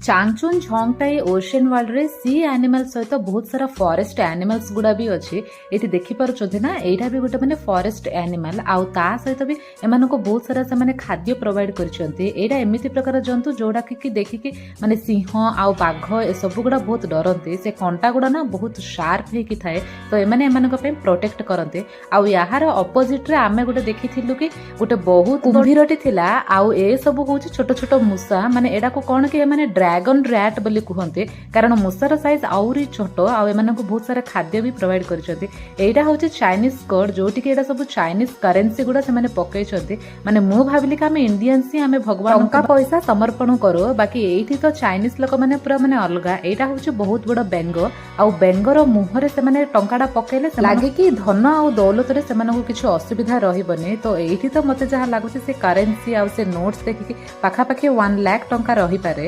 ଚାଙ୍ଗଚୁନ୍ ଝଙ୍ଗଟାଇ ocean ୱାର୍ଲଡରେ C animal ସହିତ ବହୁତ ସାରା forest animals ଗୁଡା ବି ଅଛି। ଏଇଠି ଦେଖିପାରୁଛନ୍ତି ନା, ଏଇଟା ବି ଗୋଟେ ମାନେ ଫରେଷ୍ଟ ଆନିମାଲ। ଆଉ ତା ସହିତ ବି ଏମାନଙ୍କୁ ବହୁତ ସାରା ସେମାନେ ଖାଦ୍ୟ ପ୍ରୋଭାଇଡ କରିଛନ୍ତି। ଏଇଟା ଏମିତି ପ୍ରକାର ଜନ୍ତୁ ଯୋଉଟା କି ଦେଖିକି ମାନେ ସିଂହ ଆଉ ବାଘ ଏସବୁ ଗୁଡା ବହୁତ ଡରନ୍ତି। ସେ କଣ୍ଟା ଗୁଡା ନା ବହୁତ ସାର୍ପ ହେଇକି ଥାଏ, ତ ଏମାନେ ଏମାନଙ୍କ ପାଇଁ ପ୍ରୋଟେକ୍ଟ କରନ୍ତି। ଆଉ ଏହାର ଅପୋଜିଟରେ ଆମେ ଗୋଟେ ଦେଖିଥିଲୁ କି ଗୋଟେ ବହୁତ କୁମ୍ଭୀରଟି ଥିଲା। ଆଉ ଏ ସବୁ ହଉଛି ଛୋଟ ଛୋଟ ମୂଷା। ମାନେ ଏଟାକୁ କଣ କି ଏମାନେ ଡ୍ରାଗନ ର୍ୟାଟ୍ ବୋଲି କୁହନ୍ତି, କାରଣ ମୂଷାର ସାଇଜ ଆହୁରି ଛୋଟ। ଆଉ ଏମାନଙ୍କୁ ବହୁତ ସାରା ଖାଦ୍ୟ ବି ପ୍ରୋଭାଇଡ କରିଛନ୍ତି। ଏଇଟା ହଉଛି ଚାଇନିଜ କୋଡ୍, ଯୋଉଠିକି ଏଇଟା ସବୁ ଚାଇନିଜ କରେନ୍ସି ଗୁଡା ସେମାନେ ପକେଇଛନ୍ତି। ମାନେ ମୁଁ ଭାବିଲି କି ଆମେ ଇଣ୍ଡିଆନ୍ସ ହିଁ ଆମେ ଭଗବାନ ଟଙ୍କା ପଇସା ସମର୍ପଣ କରୁ, ବାକି ଏଇଠି ତ ଚାଇନିଜ ଲୋକମାନେ ପୁରା ମାନେ ଅଲଗା। ଏଇଟା ହଉଛି ବହୁତ ବଡ ବେଙ୍ଗ। ଆଉ ବେଙ୍ଗର ମୁହଁରେ ସେମାନେ ଟଙ୍କାଟା ପକେଇଲେ ଲାଗେ କି ଧନ ଆଉ ଦୌଲତରେ ସେମାନଙ୍କୁ କିଛି ଅସୁବିଧା ରହିବନି। ତ ଏଇଠି ତ ମତେ ଯାହା ଲାଗୁଛି, ସେ କରେନ୍ସି ଆଉ ସେ ନୋଟ୍ସ ଦେଖିକି ପାଖାପାଖି 1 ଲାખ ଟଙ୍କା ରହିପାରେ।